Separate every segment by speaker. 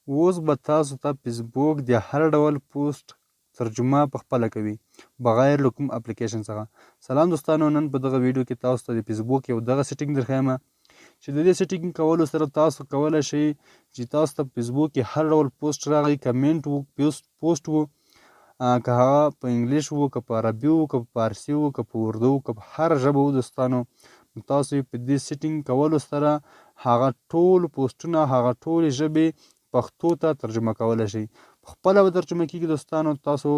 Speaker 1: اوس به تاسو ته فیسبوک د هر ډول پوسټ ترجمه په خپله کوي بغیر له کوم اپلیکیشن څخه. سلام دوستانو، نن په دغه ویډیو کې تاسو ته د فیسبوک یو دغه setting درښایم چې د دې setting کولو سره تاسو کولی شئ چې تاسو ته فیسبوک کې هر ډول پوسټ راغی، کمنټ وو، پوسټ وو، که هغه په انګلیش وو، که په عربي وو، که په فارسي وو، که په اردو وو، که په هر ژبه وو دوستانو، تاسو په دې setting کولو سره هغه ټول پوسټونه، هغه ټولې ژبې پښتو ته ترجمه کولی شئ. خپله به ترجمه کیږي دوستانو. تاسو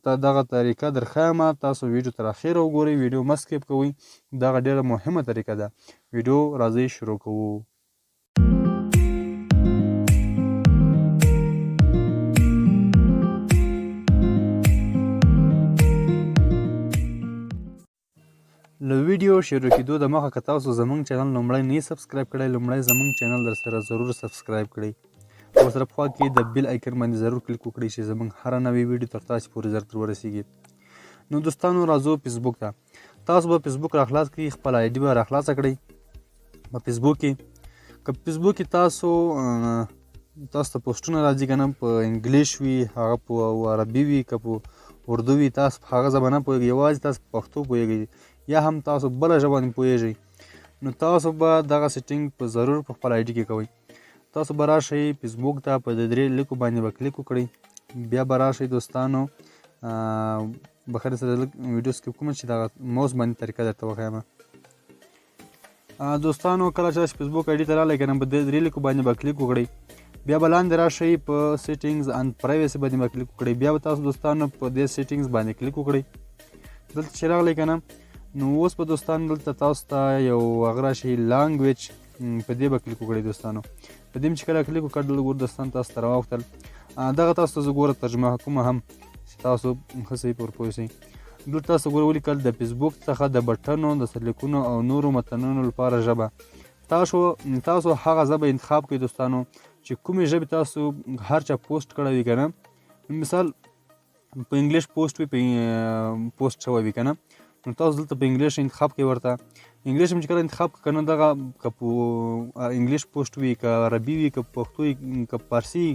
Speaker 1: ته دغه طریقه درښایم، تاسو ویډیو تر اخره وګورئ، ویډیو مه skip کوئ، دغه ډېره مهمه طریقه ده. ویډیو راځئ شروع کوو. له ویډیو شروع کېدو د مخه که تاسو زمونږ channel لومړی نه subscribe کړئ، لومړی زمونږ channel در سره ضرور subscribe کړئ، ورسره په خوا کې د bell icon باندې ضرور کلیک وکړئ چې زمونږ هره نوې ویډیو تر تاسو پورې زر تر ورسیږي. نو دوستانو راځو فیسبوک ته. تاسو به فیسبوک راخلاص کړئ، خپل ID به راخلاصه کړئ په فیسبوک کې. که فیسبوک کې تاسو ته پوسټونه راځي که نه، په انګلیش وي، هغه په عربي وي، که په اردو وي، تاسو په هغه ژبه نه پوهېږئ، یوازې تاسو په پښتو پوهېږئ یا هم تاسو بله ژبه باندې پوهېږئ، نو تاسو به دغه setting په ضرور په خپل ID کې کوئ. تاسو به راشئ فیسبوک ته، په دې درې لیکو باندې به کلیک وکړئ، بیا به راشئ دوستانو، بخیر سره لږ ویډیو skip کوم چې دغه موس باندې طریقه درته وښایم. دوستانو کله چې تاسو فیسبوک ID ته راغلئ که نه، په دې درې لیکو باندې به کلیک وکړئ، بیا به لاندې راشئ په settings and privacy باندې به کلیک وکړئ، بیا به تاسو دوستانو په دې settings باندې کلیک وکړئ. دلته چې راغلئ که نه، نو اوس به دوستانو دلته تاسو ته یو هغه راشي language، په دې به کلیک وکړئ دوستانو. په دې چې کله کلیک وکړ، دلته ګور دوستان تاسو ته راوختل. دغه تاسو ته زه ګوره ترجمه کوم هم چې تاسو ښه صحیح پر پوه شئ. دلته تاسو ګوره ولیکل د فیسبوک څخه د بټنو، د سرلیکونو او نورو متنونو لپاره ژبه. تاسو هغه ژبه انتخاب کړئ دوستانو چې کومې ژبې تاسو هر چا پوسټ کړی وي که نه. مثال په انګلیش پوسټ وي، په پوسټ شوی وي که نه، نو تاسو دلته په انګلیش انتخاب کړئ. ورته انګلیش هم چې کله انتخاب کړئ که نه، دغه که په انګلیش پوسټ وي، که عربي وي، که پښتو وي، که فارسي،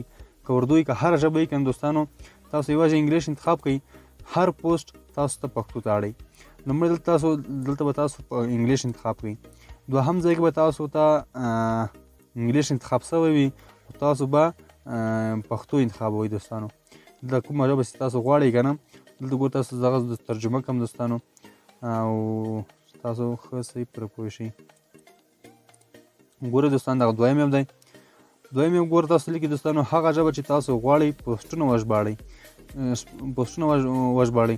Speaker 1: که اردو وي، که هره ژبه وي که نه دوستانو، تاسو یوازې انګلیش انتخاب کړئ، هر پوسټ تاسو ته پښتو ته اړئ. لومړی دلته به تاسو په انګلیش انتخاب کړئ، دوهم ځای کې به تاسو ته انګلیش انتخاب شوی وي، خو تاسو به پښتو انتخابوئ دوستانو. دلته کومه ژبه چې تاسو غواړئ که نه، دلته ګور تاسو دغه ترجمه کوم دوستانو، او تاسو ښه صحیح پرې پوه شئ. ګورئ دوستان دغه دویم یو دی، دویم یو ګوره تاسو لیکي دوستانو هغه ژبه چې تاسو غواړئ پوسټونه وژباړئ، پوسټونه وژباړئ،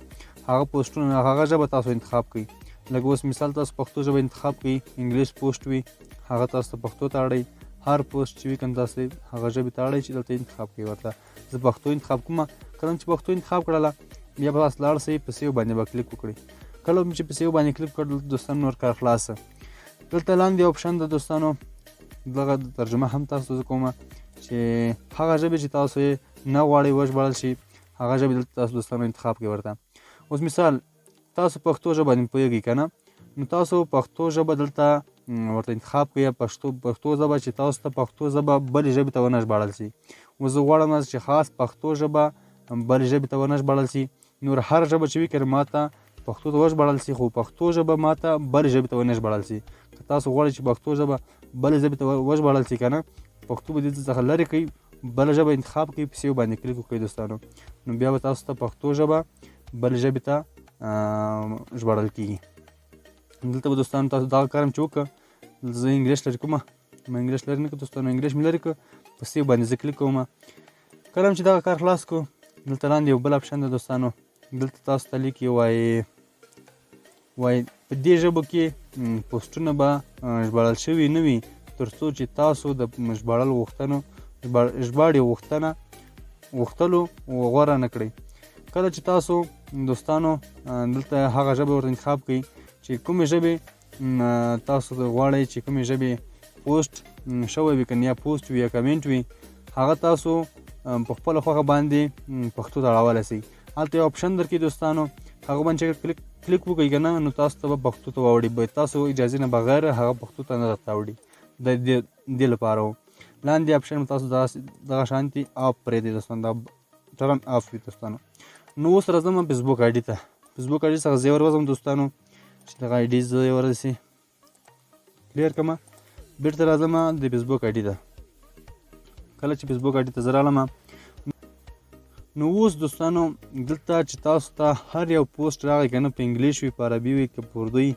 Speaker 1: هغه پوسټونه هغه ژبه تاسو انتخاب کړئ. لکه اوس مثال تاسو پښتو ژبه انتخاب کړئ، انګلیش پوسټ وي هغه تاسو ته پښتو ته اړئ، هر پوسټ چې وي که نه تاسو هغه ژبې ته اړئ چې دلته انتخاب کړئ. ورته زه پښتو انتخاب کوم، کله چې پښتو انتخاب کړله بیا به تاسو لاړ شئ په save باندې به کلیک وکړئ. کله چې په save باندې کلیک کړ دوستانو نور کار خلاص. دلته لاندې option ده دوستانو، دغه ترجمه هم تاسو ته زه کوم چې هغه ژبې چې تاسو یې نه غواړئ وژباړل شي، هغه ژبې دلته تاسو دوستانو انتخاب کړئ. ورته اوس مثال تاسو پښتو ژبه باندې پوهېږئ که نه، نو تاسو پښتو ژبه دلته ورته انتخاب کړئ، پښتو ژبه چې تاسو ته پښتو ژبه بلې ژبې ته ونه ژباړل شي. اوس زه غواړم چې خاص پښتو ژبه بلې ژبې ته ونه ژباړل شي، نور هر ژبه چې وي که ما ته پښتو ته وژباړل شي، خو پښتو ژبه ما ته بلې ژبې ته ونه ژباړل شي. که تاسو غواړئ چې پښتو ژبه بلې ژبې ته وژباړل شي که نه، پښتو به دې څخه لرې کړئ، بله ژبه انتخاب کړئ، په save باندې کلیک وکړئ دوستانو، نو بیا به تاسو ته پښتو ژبه بلې ژبې ته ژباړل کېږي. دلته به دوستانو تاسو دغه کار هم چې وکړه، زه انګلیش لرې کوم، ما انګلیش لرې نه کړ دوستانو، انګلیش مې لرې کړ، په save باندې زه کلیک کوم. کله هم چې دغه کار خلاص کړو، دلته لاندې یو بل option ده دوستانو، دلته تاسو ته لیکي وایي په دې ژبو کې پوسټونه به ژباړل شوي نه وي تر څو چې تاسو د ژباړل غوښتنو ژباړې غوښتلو غوره نه کړئ. کله چې تاسو دوستانو دلته هغه ژبه ورته انتخاب کړئ چې کومې ژبې تاسو غواړئ چې کومې ژبې پوسټ شوی وي که نه، یا پوسټ وي یا کمنټ وي، هغه تاسو په خپله خوښه باندې پښتو ته اړولی شئ. هلته یو option درکوي دوستانو، هغه باندې چې کلیک وکړئ که نه، نو تاسو ته به پښتو ته واوړي، به تاسو اجازې نه بغیر هغه پښتو ته نه درته اوړي. د دې لپاره و. لاندې اپشن تاسو دغه شانتي اف پرېږدئ دوستانو، دا ټرن اف وي دوستانو. نو اوس راځم فیسبوک آی ډي ته. فیسبوک آی ډي څخه زه وروځم دوستانو، چې دغه آی ډي زه ورسي کلیر کړم. بیرته راځم د فیسبوک آی ډي ته. کله چې فیسبوک آی ډي ته زه رالم، نو اوس دوستانو دلته چې تاسو ته هر یو پوسټ راغی که نه، په انګلیش وي، په عربي وي، که په اردو وي،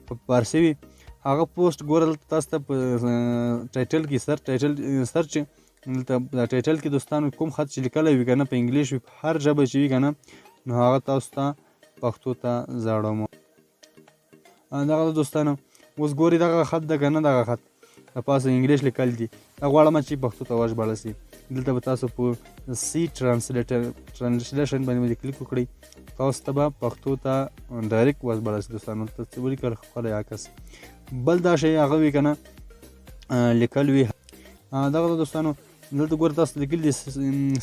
Speaker 1: په فارسي وي، هغه پوسټ ګوره دلته تاسو ته په ټایټل کې سر ټایټل سرچ دلته د ټایټل کې دوستانو کوم خط چې لیکلی وي که نه، په انګلیش وي، په هر ژبه چې وي که نه، نو هغه تاسو ته پښتو ته زاړوم. دغه دوستانو اوس ګوري دغه خط ده که نه، دغه خط د پاسه انګلیش لیکل دي، دا غواړم چې پښتو ته وژباړل سي. دلته به تاسو په سی ټرانسلیټر ټرانسلیشن باندې کلیک وکړئ، تاسو ته به پښتو ته ډایرکټ وژباړل سي دوستانو. دلته څه ولیکل ښکلی عکس بل دا شی هغه وي که نه لیکل وي. دغه دوستانو دلته ګوره تاسو لیکل دي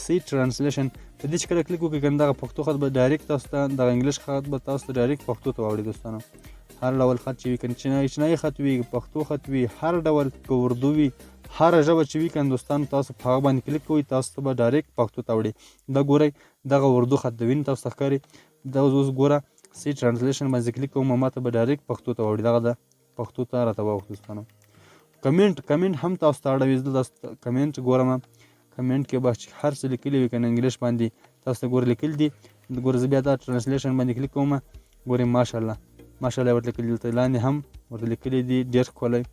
Speaker 1: سی ټرانسلیشن، په دې چې کله کلیک وکړئ که نه، دغه پښتو خط به ډایرکټ تاسو ته، دغه انګلیش خط به تاسو ته ډایرکټ پښتو ته واوړي دوستانو. هر ډول خط چې وي که نه، چینایي خط وي، پښتو خط وي، هر ډول که اردو وي، هره ژبه چې وي که نه دوستانو، تاسو په هغه باندې کلیک کوئ، تاسو ته به ډایرکټ پښتو ته اوړي. دا ګورئ دغه اردو خط د وینې تاسو ته ښکاري. دا اوس ګوره سی ټرانسلیشن باندې کلیک کوم، ما ته به ډایرکټ پښتو ته واوړي. دغه ده پښتو ته راته واوښت دوستانو. کمنټ هم تاسو ته اړوي. زه دلته کمنټ ګورم، کمنټ کې به چې هر څه لیکلي وي که نه انګلیش باندې تاسو ته ګوره لیکل دي. ګوره زه بیا دا ټرانسلیشن باندې کلیک کوم، ګورئ ماشاءالله ماشاءالله ورته لیکلي، دلته لاندې هم ورته لیکلي دي ډېر ښکلی.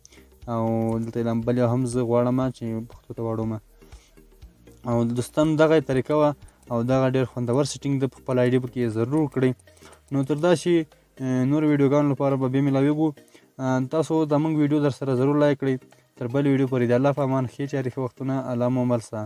Speaker 1: او دلته بل یو هم زه غواړم چې پښتو ته واړوم. او دوستانو دغه یې طریقه وه او دغه ډېر خوندور سیټینګ ده، په خپل آی ډي پکې ضرور کړئ. نو تر داسې نورو ویډیوګانو لپاره به بیا میلاویږو. تاسو د موږ ویډیو در سره ضرور لایک کړئ. تر بلې ویډیو پورې د الله په امان، ښې چارې، ښه وختونه، الله مو مل سه.